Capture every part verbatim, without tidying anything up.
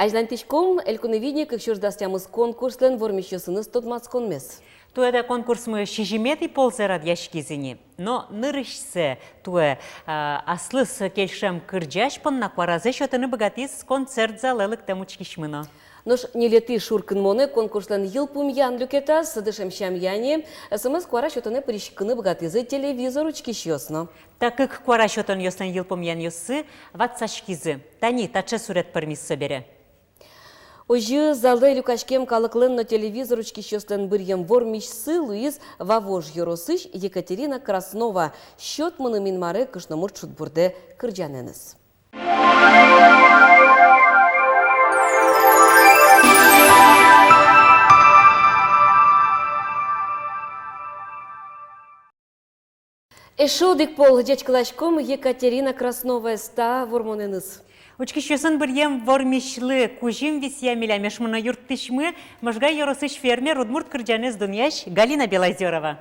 Азьланьтӥськом «Элькуновидение кык сюрс дас тямыс» конкурслэн вормисьёсыныз тодматсконмес. Туэ та конкурсмы сизьыметӥ ползэ радъяськиз ини. Но нырысьсэ туэ, а, аслыз кельшем кырӟась понна куаразэ сётыны быгатӥз концерт залэ лыктэм учкисьмы но. Нош ньылетӥ шуркынмонэ конкурслэн йылпумъян люкетаз дышем сямъя ни СМС-куара сётонэ пыриськыны быгатӥзы телевизор учкисьёс но. Та кык куара сётонъёслэн йылпумъянъёссы ватсаськизы. Тани таӵе сурет пӧрмиз собере. Озьы залэ люкаськем калыклэн но телевизор учкисьёслэн быръем вормисьсы луиз Вавож ёросысь Екатерина Краснова. Сёт мыным Инмаре кышномурт шудбурдэ кырӟанэныз. Эшшо одӥг пол ӟечкыласьком Екатерина Красноваез та вормонэныз. Учкисьёсын быръем вормисьлы кузьым висъя милям эшмоно юрттӥсьмы, Можга ёросысь фермер, удмурт кырӟанэз дунъясь Галина Белозёрова.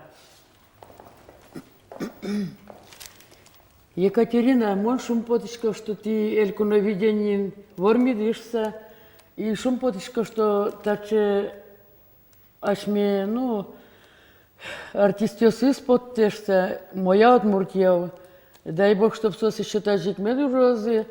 Екатерина, мон шумпотӥсько, что тӥ Элькуновидениын вормиды шуса, и шумпотӥсько, что таӵе асьме, ну, артистъёсыз поттэ шуса, «Моя Удмуртия». Дай бог, чтоб соос ещё тазьы ик мед ужазы.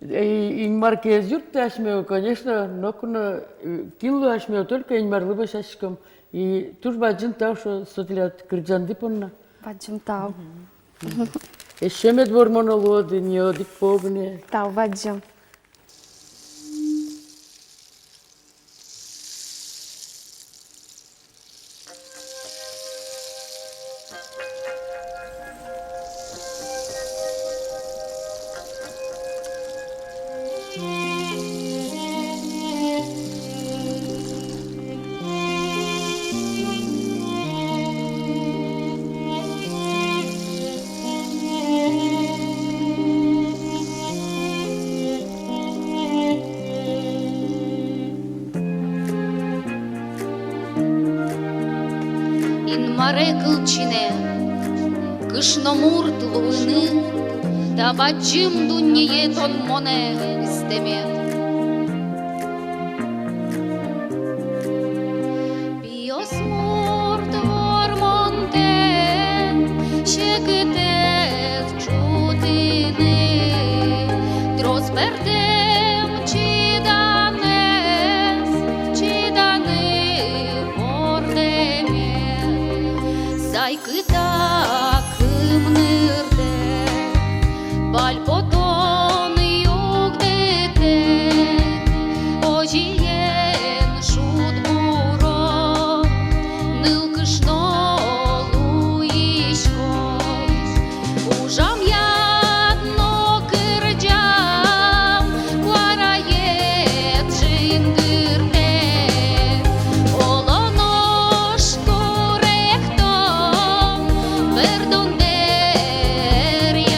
И Инмар ке ӧз юртты асьмеос, конечно, ноку но, э, кин луэ асьмеос, только Инмарлы вӧсяськом. И туж бадӟым тау, что со тӥляд кырӟанды понна. Бадӟым тау. Эшшо мед вормоно луоды ни одӥг пол гинэ. Тау бадӟым. Инмаре кылчинэ, кышномурт луыны, та бадӟым дуннее тон монэ ыстэме. Пиосмурт вормонтэм секытэз ӝутыны, трос пӧртэм чиданэз чиданы вордэме. Сайкыт акым ныртэ, пальпотон югдытэ, озьыен шудбуро, нылкышно луиськом. Ужамъяд но кырӟам, куараед жингыртэ, оло нош куректон, бӧрдон дэръяськом.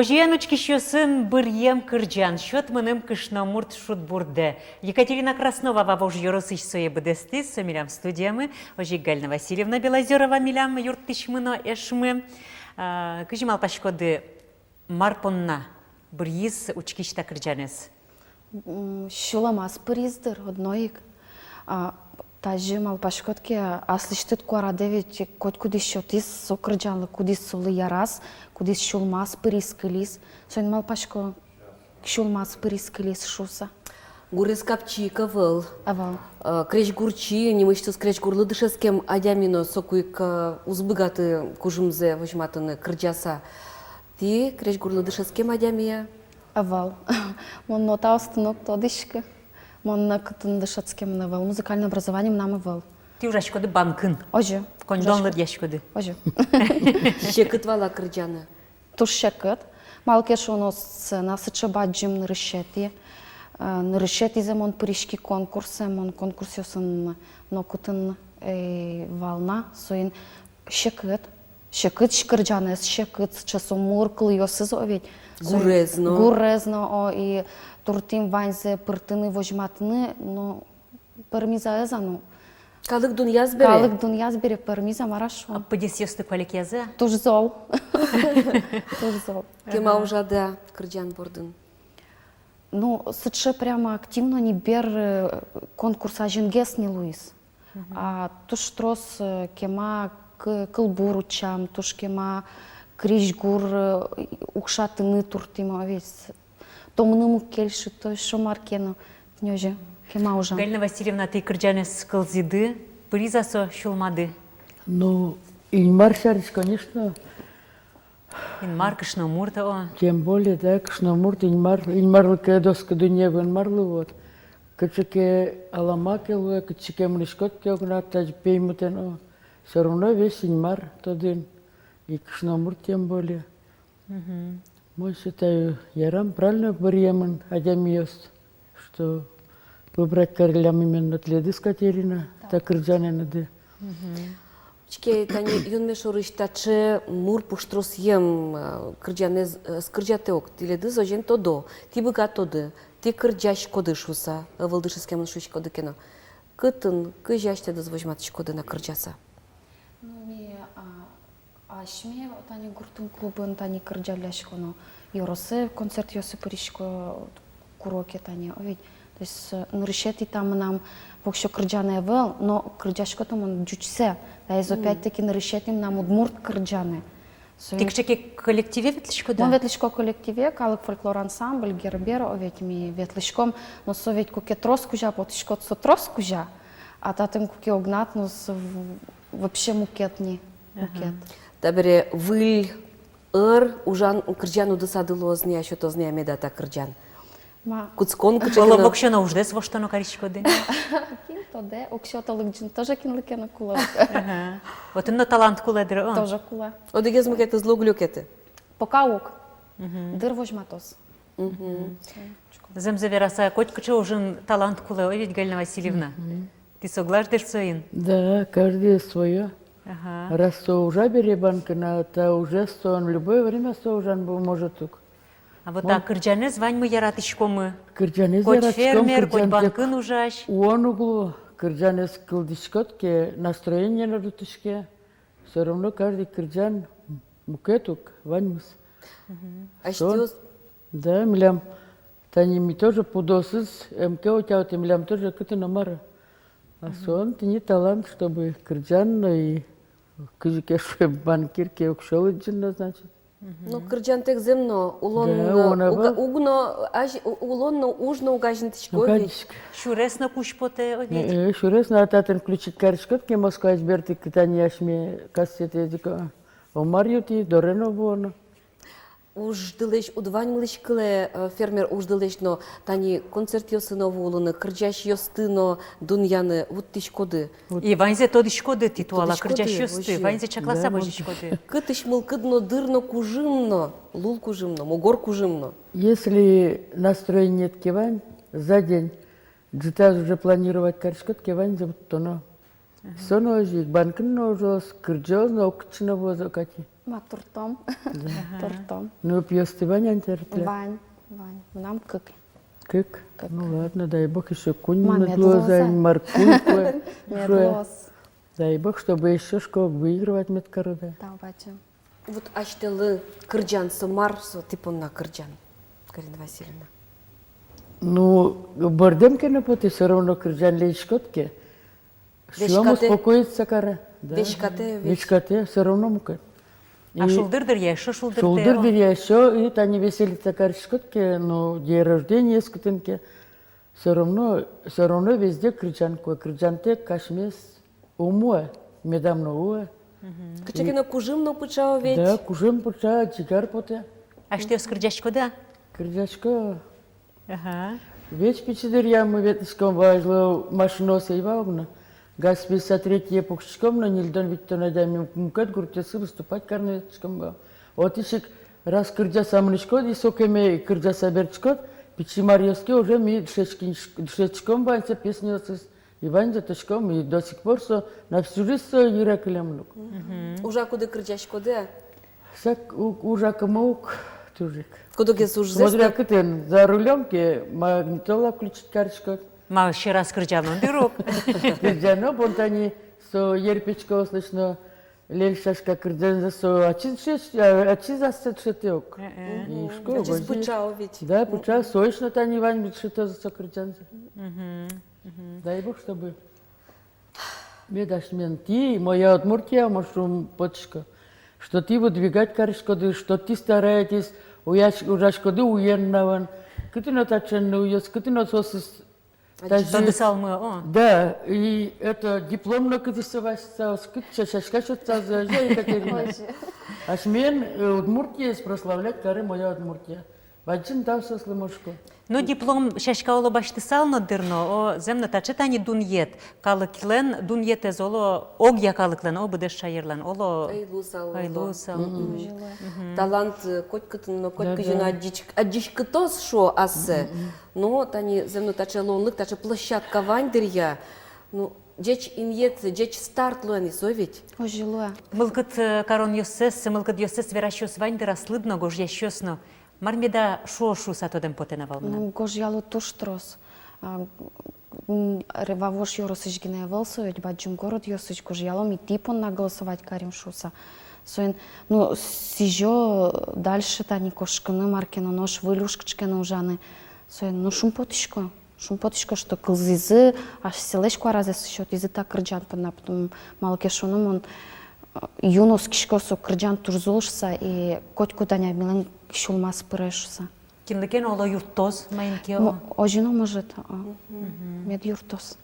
Озьыен, учкисьёсын, быръем кырӟан «Сёт мыным кышномурт» шудбурдэ. Екатерина Краснова Вавож ёросысь сое быдэстӥз, со милям студиямы. Озьы ик Галина Васильевна Белозёрова, милям юрттӥсьмы но эшмы. А, кызьы малпаськоды, мар понна быръиз учкись та кырӟанэз? М, сюлэмаз пыриз, дыр, одно ик. А, тазьы малпаськод ке, аслэсьтыд куарадэ ведь котькудӥз сётӥз со кырӟанлы, кудӥз солы яраз, кудӥз сюлмаз пыриз, кылиз. Соин малпасько, сюлмаз пыриз, кылиз шуыса. Гурез капчи ик ӧвӧл. Ӧвӧл. Э, крезьгурчи, нимысьтыз крезьгурлы дышетскем адями но соку ик, э, уз быгаты кужымзэ возьматыны кырӟаса. Тӥ крезьгурлы дышетскем адями-а? Ӧвӧл. Мон нотаосты но уг тодӥськы. Мон нокытын дышетскемын ӧвӧл. Музыкальное образование мынам ӧвӧл. Тӥ ужаськоды банкын? Озьы. Коньдон лыдъяськоды? Озьы. Секыт вал-а кырӟаны? Туж секыт. Малы ке шуоно, сцена сыӵе бадӟым, нырысетӥ. Э, нырысетӥзэ мон пыриськи конкурсэ, мон конкурсъёсын нокытын, э, вал на, соин секыт. Секыт, кырӟанэз секыт, сыӵе со мур кылъёсыз, о, ведь. Гурез но. Гурез но, о, и туртӥм ваньзэ пыртыны, возьматыны, но пӧрмиз-а, ӧз-а, ну. Калык дунъяз бере. Калык дунъяз бере, пӧрмиз-а, мар-а шуом. А пыдесъёсты куалекъязы-а? Туж зол. Туж зол. Кема ужады-а кырӟан бордын? Ну, сыӵе прямо активно ни бер, э, конкурс азьынгес ни луиз. Мгм. А туж трос, э, кема к-, кылбур утчам, туж кема крезьгур, э, укшатыны туртӥм, а ведь томыным уг кельшы, то эшшо мар ке но, тӥни озьы кема ужам. Галина Васильевна, тӥ кырӟанэз кылзӥды, пыриз-а со сюлмады? Ну, Инмар сярысь, конечно. Инмар, кышномурт, о. Тем более, да, кышномурт, Инмар, Инмарлы ке ӧд оскы, дунне вылын марлы, вот. Кыӵе ке алама ке луэ, кытчы ке мынӥськод ке огнад, тазьы пеймытэн, о. Всё равно весь Инмар тодын, и кышномурт тем более. Мгм. Мон считаю, ярам, правильно быръемын адямиос, что выбрать кариллям именно тӥледыз, Катерина, та кырӟанэныды. Мгм. Учке, тани юнме шорысь таӵе мур пуштросъем, э, кырӟанэз, э, ӧз кырӟатэ ук, тӥледыз озьыен тодо, тӥ быгатоды, тӥ кырӟаськоды шуыса, ӧвӧл дышетскемын шуиськоды ке но. Кытын, кызьы асьтэдыз возьматӥськоды на кырӟаса? Ну, ми, а, асьме тани гуртын клубын тани кырӟаллясько но, ёросэ концертъёсы пырисько, куро ке тани, о ведь. То есть, э, нырысетӥ та мынам воксё кырӟанэ ӧвӧл, но кырӟасько та мон ӟучсэ. Таиз опять-таки нырысетӥ мынам удмурт кырӟанэ. Со... Тӥ кыӵе ке коллективе ветлӥськоды-а? Мон ветлӥсько коллективе, калык фольклор ансамбль «Гербер», о ведь, ми ветлӥськом, но со ведь куке трос кузя потӥськод, со трос кузя, а татын куке огнад, но со в-, вообще мукет ни, мукет. Ага. Табере выль ӧр ужан, кырӟан удысады луоз ни-а, сётоз ни-а меда та кырӟан? Ма. Кутскон кыӵе ке но. Оло воксё но уждэс воштоно кариськоды. Кин тодэ, уксё толык ӝын тоже кинлы ке но кулэ. Ага. Отын но талант кулэ, дыр, о? Тоже кулэ. Одӥгез мукетызлы уг люкеты? Пока уг. Мгм. Дыр возьматоз. Мгм. Мгм. Зэмзэ вераса, котькыӵе ужын талант кулэ, о ведь, Галина Васильевна? Мгм. Тӥ соглаш, дыр, соин? Да, каждый своё. Ага. Раз со ужа бере банкын, а та ужез со, он любое время со ужан бу-, может ук. А вот, а кырӟанэз ваньмы яратӥськомы. Кырӟанэз яратӥськом. Коть фермер, коть банкын ужась. Улон уг лу, кырӟанэз кылзӥськод ке, настроение но ӝутӥське. Всё равно каждый кырӟан мукет ук, ваньмыз. Мгм. Асьтэос? Да, милям тани ми тоже пудоосыз ӧм ке утялтэ, милям тоже кытын но мар-а. А солэн тӥни талант, чтобы кырӟан но и кызьы ке шуэ, банкир ке уксё лыдӟын но, значит. Мгм. Ну, кырӟантэк зэм но, улон но уг-, уг но, азь-, у-, улон но, уж но уг азинтӥськы ведь. Уг азинтӥськы. Сюрес но кузь потэ ведь. Э, э, сюрес но, а татын включить кариськод ке, Москваысь бертӥ ке, тани асьме кассетэз ик, о, мар ю, тӥ доре но вуоно. Уждылэсь уд ваньмылэсь кылэ, э, фермер уждылэсь но, тани концертъёсы но вуылыны, кырӟасьёсты но дунъяны вуттӥськоды. И ваньзэ тодӥськоды, тӥ туала кырӟасьёсты, ваньзэ чакласа возиськоды. Кытысь мылкыд но, дыр но, кужым но, лул кужым но, мугор кужым но. Если настроениед ке вань, за день ӝытаз уже планировать кариськод ке, ваньзэ вуттоно. Мгм. Со но озьы ик, банкын но ужоз, кырӟоз но, кытчы но вуоз кадь. Ма туртом. Да. Туртом. Ну, пиосты вань-а тӥляд? Вань, вань. Мынам кык. Кык? Кык. Ну ладно, дай бог, ещё куинь мед луоз ай, мар куинь куэ. Мед луоз. Дай бог, чтобы ещё, шуко, выигрывать мед кароды. Тау бадӟым. Вот асьтэлы кырӟан со мар со, тӥ понна кырӟан, Карина Васильевна? Ну, бӧрдэм ке но потэ, всё равно кырӟан лэзиськод ке. Сиём успокоиться каре. Да. Веськатэ ведь. Веськатэ, всё равно мукет. А и шулдыр дыръя ещё, шулдыр дыръя ещё, и тани веселиться кариськод ке, ну, день рождениез кытын ке, всё равно, всё равно везде кырӟан кулэ, кырӟантэк асьмес ум уэ, медам но уэ. Мгм. Кыӵе ке но кужым но пыӵа ведь. Да, кужым пыӵа, ӟигар потэ. Асьтэос кырӟаськоды-а? Кырӟасько. Ага. Ведь пичи дыръямы ветлӥськом вал, азьло машинаос ӧй вал ук но. ГАЗ пятьдесят третье пуксиськом но, ньыльдон-витьтон адями, мукет гуртъёсы выступать карыны ветлӥськом вал. Отысь ик раз кырӟаса мынӥськод, и сокеме кырӟаса бертӥськод, пичи маръёс ке, уже ми дышетскиськ-, дышетскиськом ваньзэ песняосыз. И ваньзэ тодӥськом, и до сих пор со на всю жизнь со йыре кылемын ук. Мгм. Ужакуды кырӟаськоды-а? Сак у-, ужакумы уг туж ик. Кудогез ужзэс. Смотря кытын, за рулём ке, магнитола включить кариськод. Ма, сьӧраз кырӟано дыр ук. Кырӟано, бон тани со Ерпечкоослэсь но «Лель сяська» кырӟанзэ со ачиз дышетӥ, а, ачиз ассэ дышетӥ ук. Э-э. И шуко, ачиз озьы пыӵа ведь. Да, пыӵа, соос но тани ваньмыз дышетозы со кырӟанзэ. Мгм. Мгм. Дай бог, чтобы мед асьмелэн тӥ, «Моя Удмуртия», мон шумпотӥсько, что тӥ выдвигать кариськоды, что тӥ стараетесь, уясь-, ужаськоды уен-нуэн. Кытын но таӵе нылъёс, кытын но соосыз тазьы тодысалмы, о. Да, и это диплом но кытысь со вазиськоз, кытысь сяська сётсазы, озьы, Екатерина? Озьы. Асьмелэн, э, Удмуртиез прославлять каре «Моя Удмуртия». Бадӟым тау соослы, мон шуко. Ну, диплом сяська, оло, басьтысал но дыр но, о, зэм но, таӵе тани дунъет калыклэн, дунъетэз, оло, огъя калыклэн, о, быдэс шаерлэн, оло. Ӧй луысал, ӧй луысал. Мгм. Мгм. Талант, э, котькытын но, котькызьы но адӟиськ-, адӟиськытоз, шуо, ассэ. Мгм. Но тани зэм но таӵе луонлык, таӵе площадка вань дыръя. Ну, ӟеч инъет, ӟеч старт луэ ни со ведь. Озьы луэ. Мылкыд, э, каронъёссэс, мылкыдъёссэс верасьёс вань дыр аслыд но, гожъясьёс но. Мар меда шуо шуыса тодэм потэ на вал мынам. Ну, гожъяло туж трос. А, м, ре-, Вавож ёросысь гинэ ӧвӧл со, ведь бадӟым городъёсысь гожъяло, ми тӥ понна голосовать карим шуыса. Соин, ну, сӥзё дальше тани кошкыны, мар ке но, нош выль уж кыӵе ке но ужаны. Соин, ну, шумпотӥсько. Шумпотӥсько, что кылзӥзы, асьсэлэсь куаразэс сётӥзы та кырӟан понна, потом, малы ке шуоно, мон, э, юн оскисько, со кырӟан туж зол шуыса, и котькуд адямилэн сюлмаз пыре шуыса. Кинлы ке но, оло, юрттоз, маин ке, о. Озьы но, может, о. Мгм. Мед юрттоз.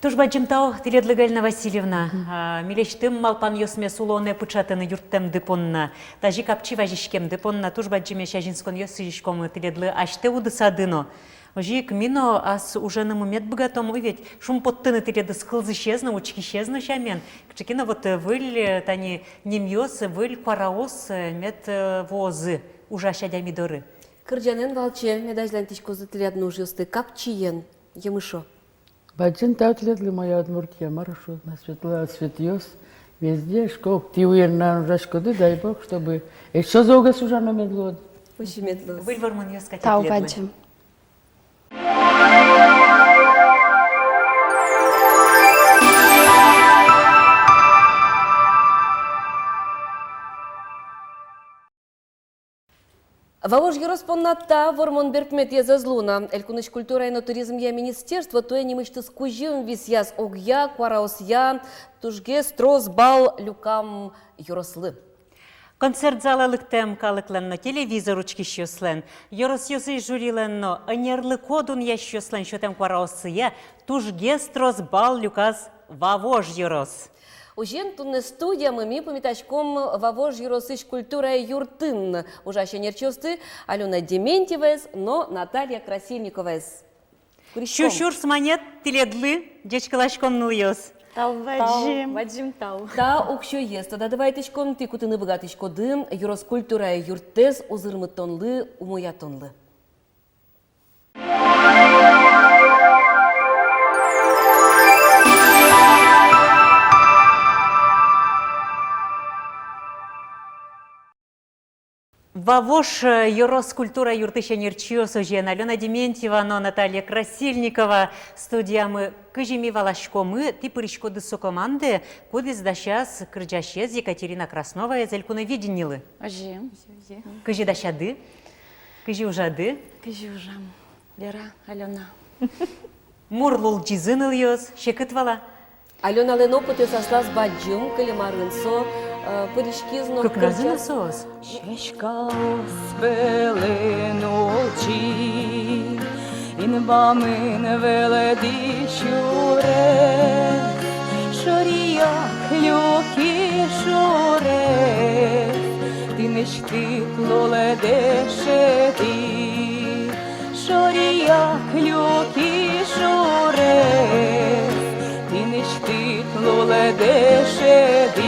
Туж бадӟым тау тӥледлы, Галина Васильевна. Мгм. А, милесьтым малпанъёсмес улонэ пыӵатыны юрттэмды понна, тазьы капчи вазиськемды понна туж бадӟымесь азинсконъёс сӥзиськомы тӥледлы асьтэ удысады но. Озьы ик ми но ас уженымы мед быгатомы ведь, шумпоттыны тӥледыз кылзӥсез но, учкисез но сямен. Кыӵе ке но вот, э, выль, э, тани нимъёс, выль куараос, э, мед, э, вуозы ужась адями доры. Кырӟанэн валче мед азьланьтӥськозы тӥляд но ужъёсты, капчиен, емышо. Бадӟым тау тӥледлы, «Моя Удмуртия», мар шуод на, Светлана, Светъёс, везде, шуко, тӥ уен-нуэн ужаськоды, дай бог, чтобы ещё золгес ужано мед луоды. Ужаны мед луоз. Выль вормонъёс кадь тӥледлы. Тау бадӟым. Вавож ёрос понна та вормон берпуметӥез ӧз луы на. Элькунысь культурая но туризмъя министерство туэ нимысьтыз кузьым висъяз огъя куараосъя тужгес трос балл люкам ёрослы. Концерт залэ лыктэм калыклэн но телевизор учкисьёслэн, ёросъёсысь жюрилэн но ӧнерлыко дунъясьёслэн сётэм куараоссыя тужгес трос балл люказ Вавож ёрос. Озьыен, туннэ студиямы ми пумитаськом Вавож ёросысь культура юртын ужась ӧнерчиосты, Алёна Дементьеваез но Наталья Красильниковаез. Куриськом. Сю сюрс манет тӥледлы, ӟечкыласьком, нылъёс. Тау бадӟым. Тау бадӟым, тау. Та уксёез тодады вайытӥськом, тӥ кутыны быгатӥськоды ёрос культура юртэз узырмытонлы, умоятонлы. Вавож, э, ёрос культура юртысь ӧнерчиос, озьыен, Алёна Дементьева но Наталья Красильникова студиямы. Кызьы ми валаськомы, тӥ пыриськоды со командае, кудӥз дасяз кырӟасез Екатерина Красноваез «Элькуновидениелы». Озьы. Кызьы дасяды? Кызьы ужады? Кызьы ужам? Вера, Алёна. Мур лулӟизы нылъёс, секыт вал-а? Алёналэн опытъёсыз аслаз бадӟым, кылем арын со, э, пыриськиз но. Кыкназы но кырӟаз соос. Сяськаос пӧлын улӟи инбамын вӧлды сюрес, шоръяк люки шурес, тынэсьтыд лулэ дышетӥ. Шоръяк люки шурес, тынэсьтыд лулэ дышетӥ.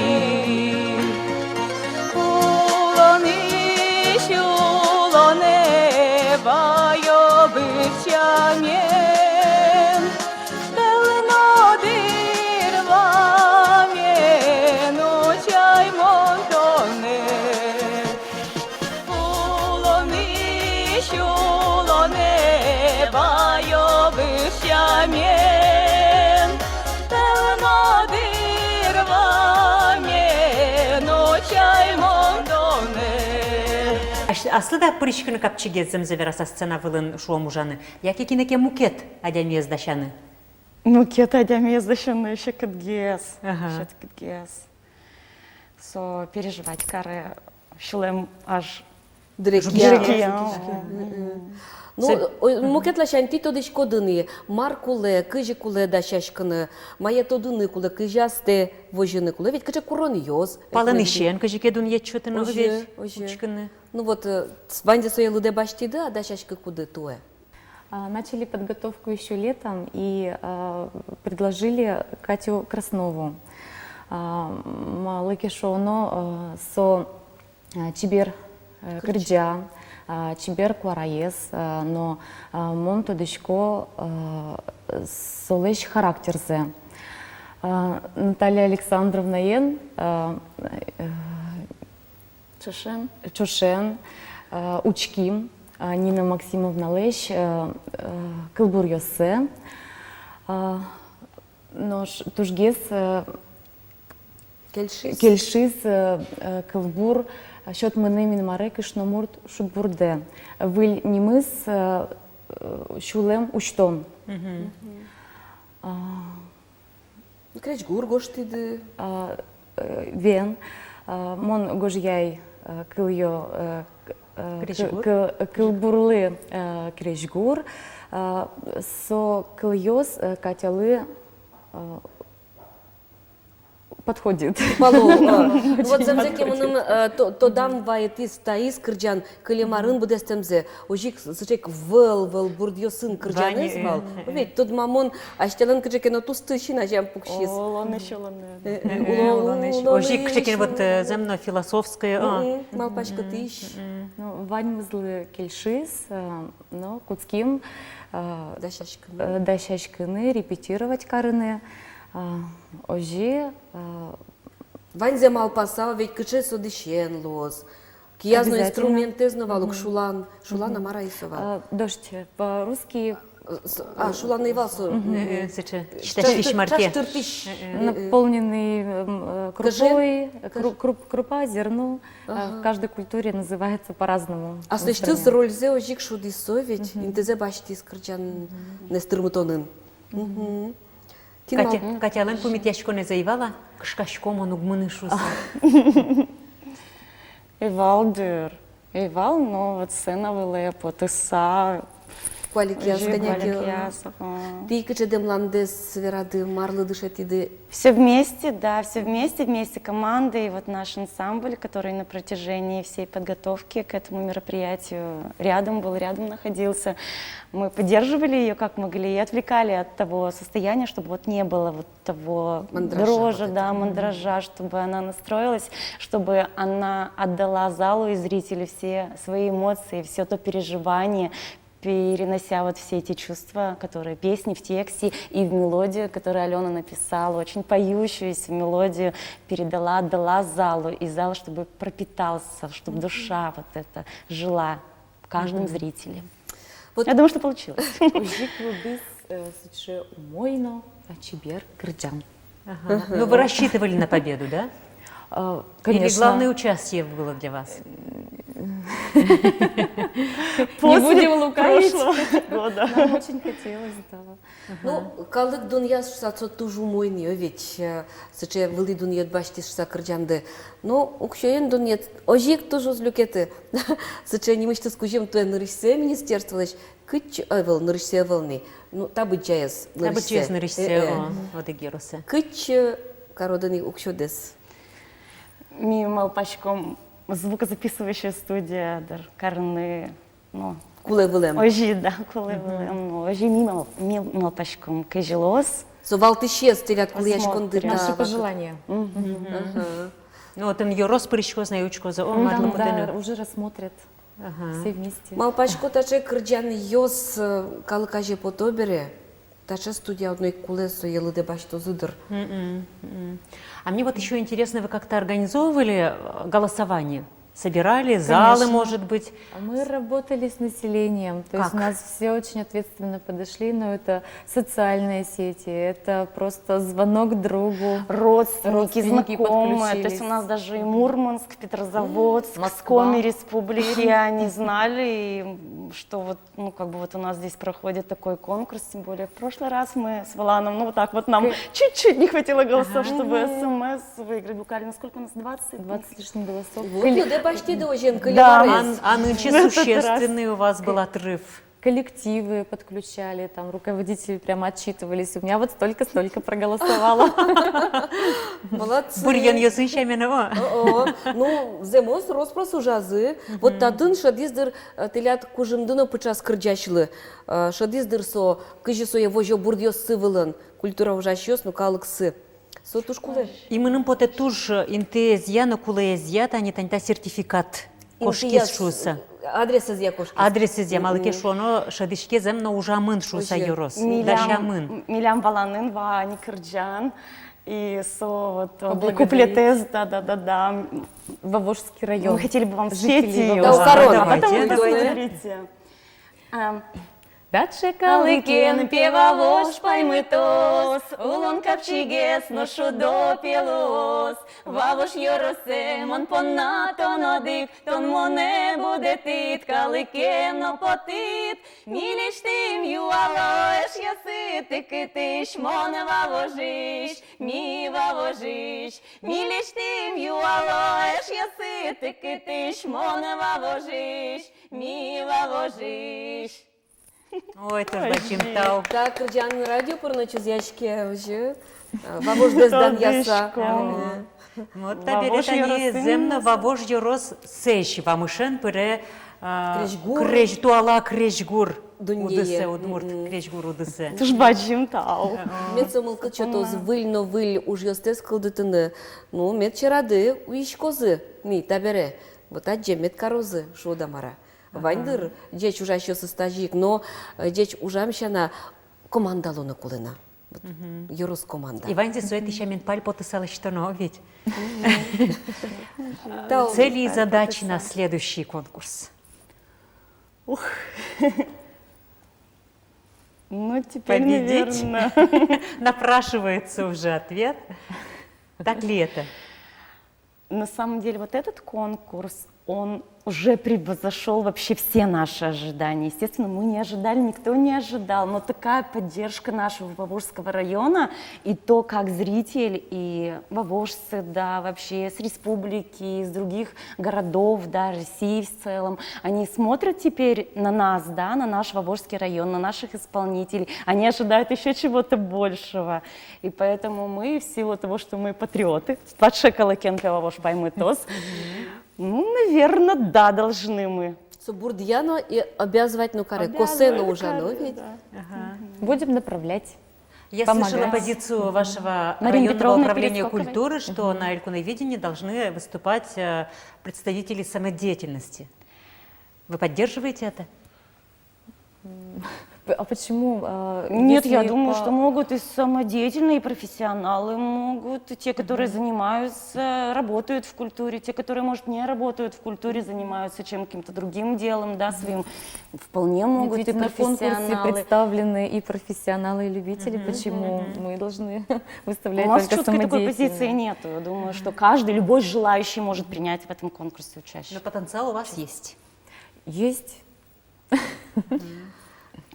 Улонысь улонэ ваё быдӟамен, тӧлын но дырвамен утчай мон тонэ. Улонысь улонэ ваё быдӟамен, тӧлын но дырвамен утчай мон тонэ. Ас-, аслыд-а пыриськыны капчигес, зэмзэ вераса, сцена вылын, шуом, ужаны, яке кинэ ке мукет адямиез дасяны? Мукет адямиез дасяны секытгес. Ага. Секытгес. Со переживать каре, сюлэм аж дырекъя. Дырекъя. Мгм. Ну, со- ой, мукет ласянь тӥ тодӥськоды ини, мар кулэ, кызьы кулэ дасяськыны, мае тодыны кулэ, кызьы астэ возьыны кулэ, ведь кыӵе куронъёс. Палэнысен кызьы ке дунъет сётыны, озьы, ведь, озьы. Учкыны. Ну вот, э, ваньзэ сое лыдэ басьтӥды-а, дасяськыкуды туэ? А, начали подготовку ещё летом и, а, предложили Катю Краснову. А, малы ке шуоно, а, со, а, чебер, э, кырӟа, а, чебер куараез, а, но, а, мон тодӥсько, а, солэсь характерзэ. А, Наталья Александровнаен, а, э, Ӵошен. Ӵошен, э, учким, э, Нина Максимовналэсь, э, э, кылбуръёссэ. Э, нош тужгес, э, кельшиз, кельшиз, э, э, кылбур, э, «Сёт мыным, Инмаре, кышномурт шудбурдэ». Выль нимыз, э, э, «Сюлэм усьтон». Мгм. А, Крезьгур гожтӥды? А, э, вен. А, мон гожъяй, э, кылъё, э, к-, э, к-, крезьгур? Кы-, кылбурлы, э, крезьгур. А, со кылъёс, э, Катялы, э, подходит. Пало, э, вот зэмзэ ке мыным, э, то-, тодам вайытӥз таиз кырӟан, кылем арын быдэстэмзэ, озьы ик сыӵе ик вӧл-вӧл бурдъёсын кырӟанэз вал. Вань, э, э. Ведь тодмамон асьтэлэн кыӵе ке но тусты син азям пуксиз. Улонысь улонэ. Э, э, э, уло-, улонысь. Озьы ик кыӵе ке но вот, э, зэм но философское, а. Мгм, малпаськытӥсь. Мгм. Ну, ваньмызлы кельшиз, э, но кутским, э, дасяськыны, э, дасяськыны, репетировать карыны, э, озьы, э, Ваньзэ малпаса, ведь кыӵе со дӥсен луоз. Кияз но, обязательно, инструментэз но вал ук, мгм, шулан. Шулан, мгм, а мар ай со вал? А, дождь по-русски. А, с-, а, шулан ӧй вал со. Мгм. Э, э, сыӵе. Читать, читать, читать, читать. Э, э. Наполненный, м, э, крупой, кру-, круп-, крупа, зерно. Ага. А, в каждой культуре называется по-разному. Аслэсьтыз рользэ озьы ик шудӥз со ведь, мгм, интызэ басьтӥз кырӟанэз тырмытонын. Мгм. Кин Катя-, мал-, Катялэн пумитъяськонэз ӧй вал-а, «Кышкасько мон, уг мыны» шуыса? Ӧй вал, дыр. Ӧй вал, но вот сцена вылэ потыса. Куалекъяз, озьы, кӧня ке. Куалекъяз, ага. Тӥ кыӵе дэмландэс верады, марлы дышетӥды? Всё вместе, да, всё вместе, вместе командой. И вот наш ансамбль, который на протяжении всей подготовки к этому мероприятию рядом был, рядом находился, мы поддерживали её как могли и отвлекали от того состояния, чтобы вот не было вот того дрожа, дрожа, вот да, этого, мандража, чтобы она настроилась, чтобы она отдала залу и зрителю все свои эмоции, всё то переживание, перенося вот все эти чувства, которые песни в тексте и в мелодию, которую Алёна написала, очень поющуюся мелодию передала, отдала залу, и зал, чтобы пропитался, чтобы душа вот эта жила в каждом зрителе. Вот. Я думаю, что получилось. Озьы ик луиз, э, сыӵе умой но, а, чебер кырӟан. Ага. Ну, вы рассчитывали на победу, да? Э, или главное участие было для вас? Не будем лукавить. После прошлого года. Нам очень хотелось, да. Ну, калык дунъяз шуса, со туж умой ни, о, ведь, э, сыӵе вылӥ дунъет басьтӥз шуса кырӟанды. Ну, уксёен дунъет озьы ик туж уз люкеты. Сыӵе нимысьтыз кузьым туэ нырысьсэ министерстволэсь, кытчы, ӧвӧл, нырысьсэ ӧвӧл ни. Ну, та быдӟаез нырысьсэ. Та быдӟаез нырысьсэ, э, э, о, одӥг ёросэ. Кытчы кароды ни уксёдэс? Ми малпаськом звукозаписывающая студия, дыр, карыны, ну, кулэ вылэм. Озьы, да, кулэ вылэм. Ну, озьы ми мал-, ми малпаськом, кызьы луоз. Со валтӥсез тӥляд кулэяськон дыр. Наши пожелания. Ага. Ну, отын ёрос пыриськоз на, учкозы, о, мар луэ. Да, уже рассмотрят. Ага. Все вместе. Малпасько, таӵе кырӟанъёс, э, калык азе пото бере, таӵе студия одно ик кулэ, сое лыдэ басьтозы, дыр. Мгм, мгм. А мне вот ещё интересно, вы как-то организовывали, э, голосование? Собирали залы, конечно, может быть? Мы работали с населением, то есть у нас все очень ответственно подошли, но это социальные сети, это просто звонок другу. Родственники, родственники, знакомые, то есть у нас подключились. Даже и Мурманск, Петрозаводск, Москва. С Коми Республики, они знали, и, м, что вот, ну, как бы вот у нас здесь проходит такой конкурс, тем более в прошлый раз мы с Валаном, ну, вот так вот нам чуть-чуть не хватило голосов, чтобы СМС выиграть. Буквально сколько у нас? Двадцать? Двадцать с лишним голосов. Вот, ну, да, почти до озьы ик. Да. А нынче существенный у вас был отрыв. Коллективы подключали, там руководители прямо отчитывались. У меня вот столько-столько проголосовало. Молодцы. Быръёнъёсын сямен, о. О, о. Ну, зэмос, рос-прос ужазы. Вот татын шӧдӥз, дыр, э, тӥляд кужымды но пыӵаз кырӟасьлы. Э, шӧдӥз, дыр, со, кызьы сое возё бурдъёссы вылын культура ужасьёс но калыксы. Со туж кулэ. И мыным потэ, туж интыезъя но кулэезъя тани, тани та сертификат кошкиз шуыса. Адресэзъя кошкиз. Адресэзъя, малы ке шуоно, шӧдӥське, зэм но ужамын шуыса ёрос. Дасямын. Милям, милям Валанын вань кырӟан. И со вот, э, куплетэз, да, да, да, да. Вавожский район. Мы хотели бы вам спеть её. Да, укарон. Давайте, давайте. Потому что, смотрите. Ам. Таӵе калыкен, пе, Вавож паймытоз, улон капчигес но шудо, пе, луоз. Вавож ёросэ, мон понна тон одӥг, тон монэ будэтӥд, калыке но потӥд. Ми лэсьтӥм юало эшъёсыд, тӥ кытысь? Мон Вавожысь, ми Вавожысь. Ми лэсьтӥм юало эшъёсыд, тӥ кытысь? Мон Вавожысь, ми Вавожысь. Ой, туж бадӟым тау. Та кырӟан радио пыр но чузъяське, озьы, э, Вавождэс данъяса. Тодӥсько. Ага. Вот табере тани зэм но Вавож ёросысь вамышен пыре, а, крезьгур. Крезь-, туала крезьгур удысэ, удмурт крезьгур удысэ. Туж бадӟым тау. Мед со мылкыд сётоз выль но выль ужъёстэс кылдытыны. Ну, мед сьӧрады уиськозы ми табере. Вот адӟем, мед карозы, шуод-а, мар-а. Вань, дыр, ӟеч ужасьёсыз тазьы ик, но, э, ӟеч ужам сяна команда луыны кулэ на. Вот, ёрос команда. И ваньзэ сое тӥ сямен пальпотыса лэсьтоно ведь. Тау. Цели и задачи на следующий конкурс. Ух. Ну, теперь, наверное, напрашивается уже ответ. Так ли это? На самом деле, вот этот конкурс, он уже превзошёл вообще все наши ожидания. Естественно, мы не ожидали, никто не ожидал, но такая поддержка нашего Вавожского района, и то, как зритель, и вавожцы, да, вообще с республики, из других городов, да, России в целом, они смотрят теперь на нас, да, на наш Вавожский район, на наших исполнителей, они ожидают ещё чего-то большего. И поэтому мы, в силу того, что мы патриоты, таӵе калыкен, пе, Вавож паймытоз, ну, наверное, да, должны мы. Со бурдъя но и обязывать но каре, косэ но ужано ведь. Обязывать каре, да. Ага. Будем направлять, помогать. Я слышала позицию вашего районного управления культуры, что на Элькуновидении должны выступать, э, представители самодеятельности. Вы поддерживаете это? А почему? А, Нет, если я думаю, по- что могут и самодеятельные, и профессионалы могут, и те, которые занимаются, работают в культуре, те, которые, может, не работают в культуре, занимаются чем каким-то другим делом, да, своим, вполне могут и профессионалы. Ведь на конкурсе представлены и профессионалы, и любители. Почему мы должны выставлять только самодеятельных? У нас чёткой такой позиции нету. Я думаю, что каждый, любой желающий может принять в этом конкурсе участие. Но потенциал у вас есть. Есть.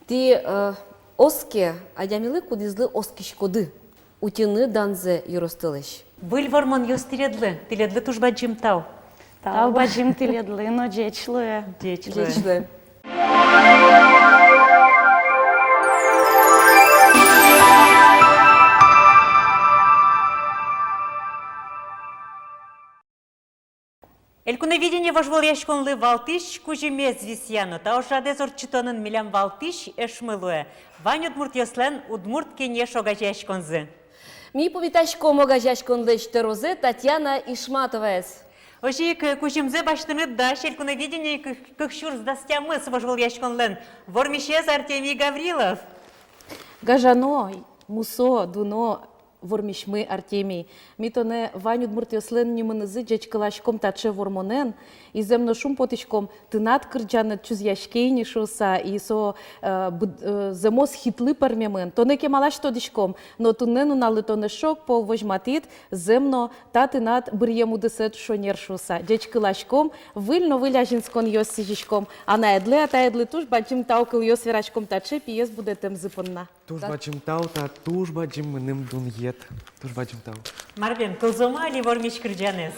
Тӥ, э, оске адямилы, кудӥзлы оскиськоды утьыны данзэ ёростылэсь. Выль вормонъёс тӥледлы, тӥледлы туж бадӟым тау. Тау бадӟым тӥледлы но, ӟеч луэ. Ӟеч луэ. Ӟеч луэ. «Элькуновидение» вожвылъяськонлы валтӥсь кузьымез висъяно. Та ужрадэз ортчытонын милям валтӥсь эшмы луэ вань удмуртъёслэн «Удмурт кенеш» огазеяськонзы. Ми пумитаськом огазеяськонлэсь тӧрозэ Татьяна Ишматоваез. Озьы ик кузьымзэ басьтыны дась «Элькуновидение» кык-, кык сюрс дас тямыс вожвылъяськонлэн вормисез Артемий Гаврилов. Гажано, мусо, дуно вормисьмы Артемий. Ми тонэ вань удмуртъёслэн нимынызы ӟечкыласьком таӵе вормонэн, и зэм но шумпотӥськом, тынад кырӟанэд чузъяське ини шуыса, и со, э, быд-, э, зэмос хитлы пӧрмемын. Тонэ кемалась тодӥськом, но туннэ нуналлы тон эшшо ог пол возьматӥд, зэм но, та тынад быръем удысэд шонер шуыса. Ӟечкыласьком, выль но выль азинсконъёс сӥзиськом. Анаедлы, атаедлы туж бадӟым тау кылъёс вераськом таӵе пиез будэтэмзы понна. Туж бадӟым тау, та туж бадӟым мыным дунъет. Туж бадӟым тау. Мар бен, кылзом-а али вормись кырӟанэз?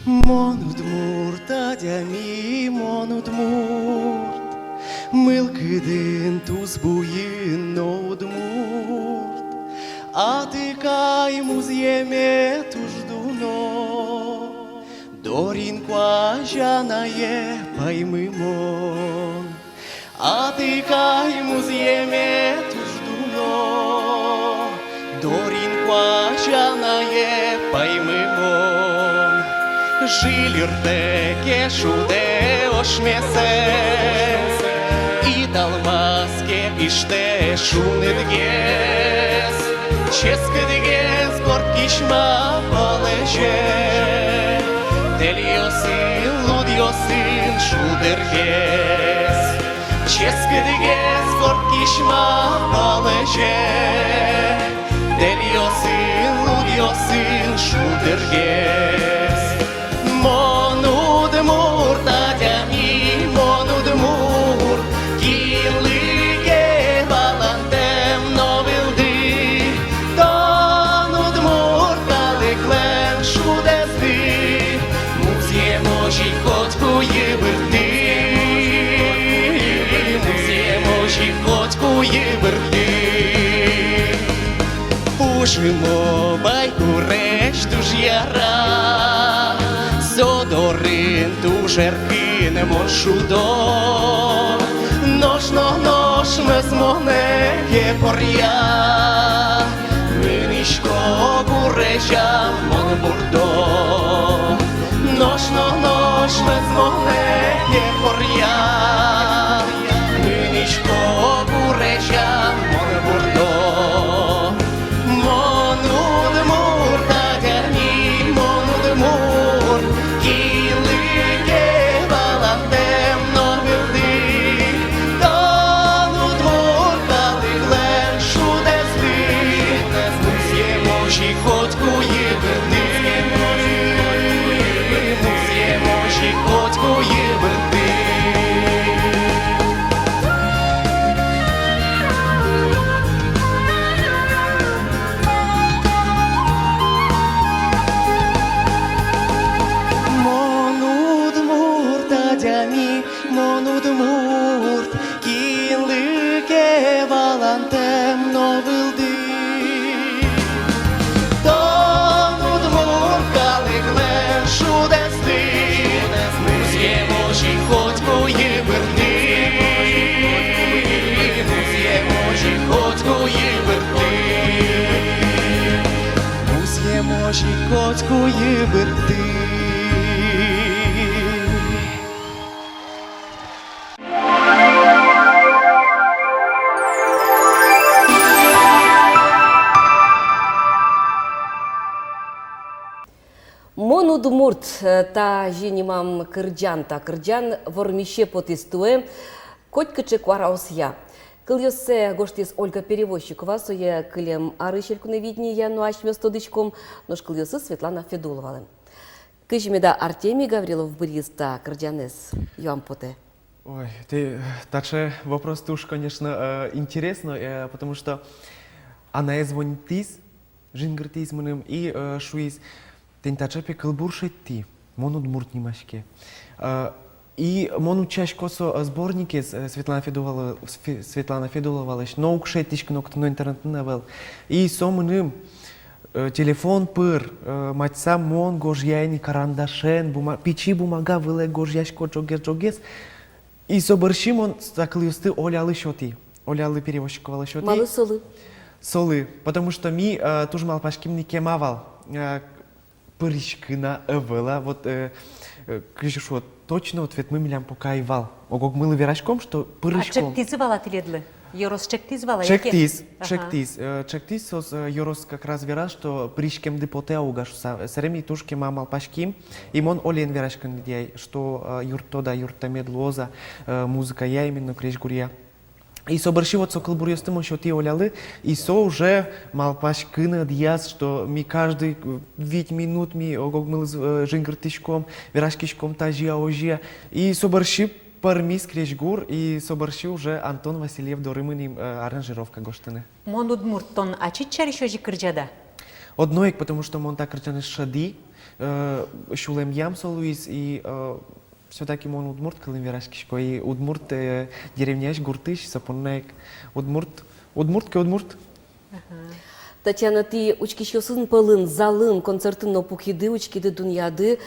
Мон удмурт адями, мон удмурт, мылкыдын, тусбуйын но удмурт. Атыкай музъеме туж дуно, дорын куазь анае паймымон. Атыкай музъеме туж дуно, дорын куазь анае паймымон. Жильыртэ ке шудэ ошмесэ, италмас ке пиштэ шунытгес, ческытгес горд кисьма палэзе. Тэльёсын, лудъёсын шулдыргес, ческытгес горд кисьма палэзе. Тэльёсын, лудъёсын шулдыргес. Мон удмурт адями, мон удмурт, кинлы ке валантэм но вылды. Тон удмурт калыклэн шудэсты, музъем озьы ик котьку йыбыртты, музъем озьы ик котьку йыбыртты. Пужымо Байкурезь туж яра, со дорын туж эркын мон шудо. Нош но, нош мӧзмон ке поръя, мынӥсько гурезям мон бурдо. Нош но, нош мӧзмон ке поръя, мынӥсько гурезям мон бурдо. Мон удмурт адями, мон удмурт, кинлы ке валантэм но вылды. Тон удмурт калыклэн шудэсты, музъем озьы ик котьку йыбыртты, музъем озьы ик котьку йыбыртты. Мон удмурт адями, мон удмурт, кинлы ке валантэм но вылды. Тон удмурт калыклэн шудэсты, музъем озьы ик быдты. «Мон удмурт», э, та зи нимам кырӟан, та кырӟан вормисе потӥз туэ котькыӵе куараосъя. Кылъёссэ гожтӥз Ольга Перевозчикова, сое кылем арысь «Элькуновидение» но асьмеос тодӥськом, нош кылъёсыз Светлана Федуловалы. Кызьы меда Артемий Гаврилов бырйиз та кырӟанэз, юам потэ. Ой, тэ, таӵе вопрос туж, конечно, э, интересно, э, потому что анае звонитӥз, жингыртӥз мыным и, э, шуиз: «Тӥни таӵе, пе, кылбур шедьтӥ, «Мон удмурт» нимаське». Э, и мон утчасько со, э, сборникез, э, Светлана Федулова-, Сфе-, Светлана Федуловалэсь, но уг шедьтӥськы нокытын но, интернетын ӧвӧл. И со мыным, э, телефон пыр, э, матьса мон гожъяй ини карандашен, бума-, пичи бумага вылэ гожъясько ӝоггес-ӝоггес. И со бӧрсьы мон та кылъёсты Олялы сётӥ. Олялы Перевозчиковалы сётӥ. Малы солы? Солы, потому что ми, э, туж малпаським ни, кема вал, э, пыриськыны-а, ӧвӧл-а, вот, э, э, кызьы шуод, точно ответмы милям пока ӧй вал. Ог-огмылы вераськом, что пыриськом. А чектӥзы вал-а тӥледлы? Ёрос чектӥз вал-а, яке? Чектӥз, ага. Чектӥз, э, чектӥз, соос, э, ёрос как раз вераз, что пыриськемды потэ-а уг-а шуса. Сэре ми туж кема малпаським. И мон Олен вераськыны лыдъяй, что, э, юрттод-а, юрттэмед луоз-а, э, музыкая, именно крезьгуръя. И со бӧрсьы вот со кылбуръёсты мон сётӥ Олялы, и со уже малпаськыны ӧдъяз, что ми каждый, э, вить минут ми ог-огмылы, э, жингыртӥськом, вераськиськом тазьы-а, озьы-а. И со бӧрсьы пӧрмиз крезьгур, и со бӧрсьы уже Антон Васильев доры мынӥм, э, аранжировка гожтыны. «Мон удмурт» тон ачид сярысь озьы кырӟад-а? Одно ик, потому что мон та кырӟанэз шӧдӥ, э, сюлэмъям со луиз, и, э, всё-таки мон удмурт кылын вераськисько, и удмурт, э, деревняысь, гуртысь, со понна ик удмурт, удмурт ке удмурт. Ага. Татьяна, тӥ учкисьёсын пӧлын, залын, концертын но пукиды, учкиды, дунъяды,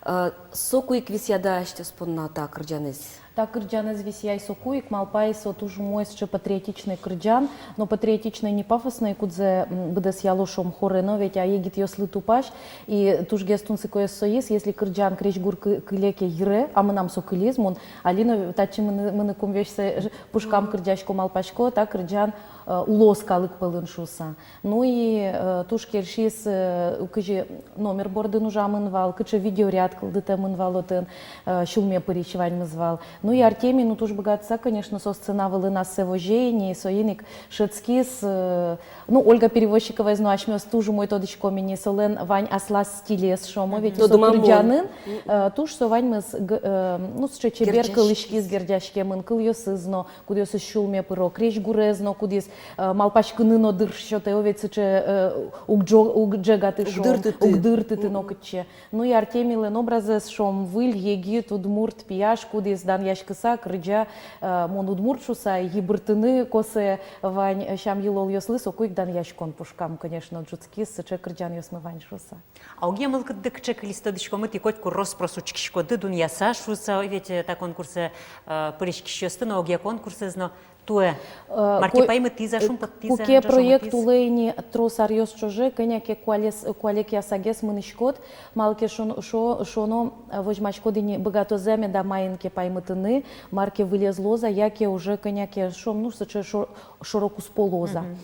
э, соку ик висъяды-а асьтэос понна та кырӟанэз? Та кырӟанэз висъяй соку ик, малпай, со туж умой, сыӵе патриотичной кырӟан, но патриотичной не пафосной, кудзэ, м, быдэсъяло, шуом, хоре но ведь, а егитъёслы тупась. И тужгес тунсыкоез соиз, если кырӟан крезьгур кы-, кыле ке йыре, а мынам со кылиз, мон али но татчы мыны-, мыныкум весь сое пушкам, кырӟасько, малпасько, та кырӟан, э, улоз калык пӧлын шуса. Ну и, э, туж кельшиз, э, кызьы номер бордын ужамын вал, кыӵе видеоряд кылдытэмын вал отын, э, сюлме пырись ваньмыз вал. Ну и Артемий, ну, туж быгатыса, конечно, со сцена вылын ассэ возе ини, соин ик шӧдскиз, э, ну, Ольга Перевозчиковаез но асьмеос туж умой тодӥськом ини, солэн вань аслаз стилез, шуом-а ведь, со кырӟанын, э, туж со ваньмыз г-, э, ну, сыӵе чебер кылӥськиз, герӟаськемын, кылъёсыз но, кудъёсыз сюлме пыро, крезьгурез но, кудӥз, э, малпаськыны но дыр сётэ, о ведь, сыӵе, э, уг ӝо-, уг ӝегаты, шуом, уг дыртыты, уг дыртыты нокытчы. Ну и Артемийлэн образэз, шуом, выль егит удмурт пияш, кудӥз данъяськыса кырӟа, э, «Мон удмурт» шуса, йыбыртыны косэ вань, э, сям-йылолъёслы, соку ик данъяськон пушкам, конечно, ӝутскиз, сыӵе кырӟанъёсмы вань шуса. А огъя мылкыдды кыӵе кылиз, тодӥськомы, тӥ котьку рос-прос учкиськоды, дунъяса шуса, ой, ведь, э, та конкурсэ, э, пыриськисьёсты но, огъя конкурсэз но. Туэ, э, мар ке паймытӥз-а, шумпоттӥз-а, куке проект улэ ини трос аръёс ӵоже, кӧня ке куалес-, куалекъясагес мынӥськод, малы ке шон-, шо-, шуоно, э, возьмаськод ини, быгатозы-а меда маин ке паймытыны, мар ке вылез луоз-а, яке уже кӧня ке, шуом, ну, сыӵе шо-, шоро-куспо луоз-а. Мгм.